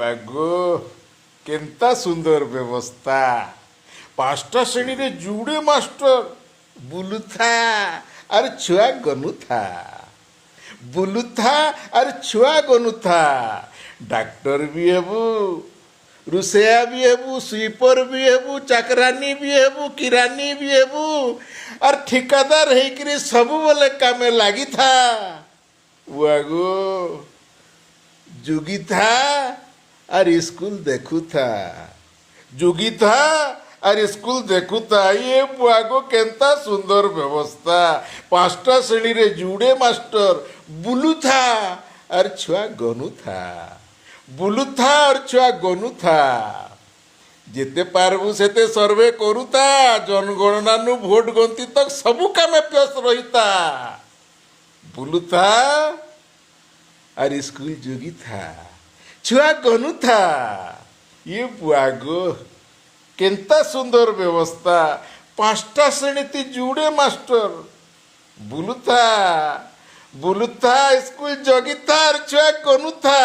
ବୁଆଗୋ, କେନ୍ତା ସୁନ୍ଦର ବ୍ୟବସ୍ଥା! 5ଟା ଶ୍ରେଣୀରେ ଯୁଡ଼େ ମାଷ୍ଟର ବୁଲୁଥା ଆର୍ ଛୁଆ ଗନୁଥା, ବୁଲୁଥା ଆର୍ ଛୁଆ ଗନୁଥା। ଡାକ୍ତର ବି ହେବୁ, ରୋଷେୟା ବି ହେବୁ, ସୁଇପର ବି ହେବୁ, ଚାକରାନୀ ବି ହେବୁ, କିରାନୀ ବି ହେବୁ ଆର୍ ଠିକାଦାର ହେଇକିରି ସବୁବେଳେ କାମେ ଲାଗିଥା। ବୁଆଗୋ, ଜୁଗିଥା ଆର୍ ସ୍କୁଲ ଦେଖୁଥା, ଜୁଗିଥା ଆର୍ ସ୍କୁଲ ଦେଖୁଥା। ଇଏ ବୁଆଗୋ, କେନ୍ତା ସୁନ୍ଦର ବ୍ୟବସ୍ଥା! 5ଟା ଶ୍ରେଣୀରେ ଯୁଡ଼େ ମାଷ୍ଟର ବୁଲୁଥା ଆର୍ ଛୁଆ ଗନୁଥା, ବୁଲୁଥା ଆର୍ ଛୁଆ ଗନୁଥା। ଯେତେ ପାରବୁ ସେତେ ସର୍ଭେ କରୁଥା, ଜନଗଣନା ନୁ ଭୋଟ ଗଣତି ତକ ସବୁ କାମେ ବ୍ୟସ୍ତ ରହିତା। ବୁଲୁଥା ଆର୍ ସ୍କୁଲ ଜଗିଥା, ଛୁଆ ଗନୁଥା। ଇଏ ବୁଆଗୋ, କେନ୍ତା ସୁନ୍ଦର ବ୍ୟବସ୍ଥା! 5ଟା ଶ୍ରେଣୀତି ଯୁଡ଼େ ମାଷ୍ଟର ବୁଲୁଥା, ବୁଲୁଥା, ସ୍କୁଲ ଜଗିଥା ଆର୍ ଛୁଆ ଗନୁଥା।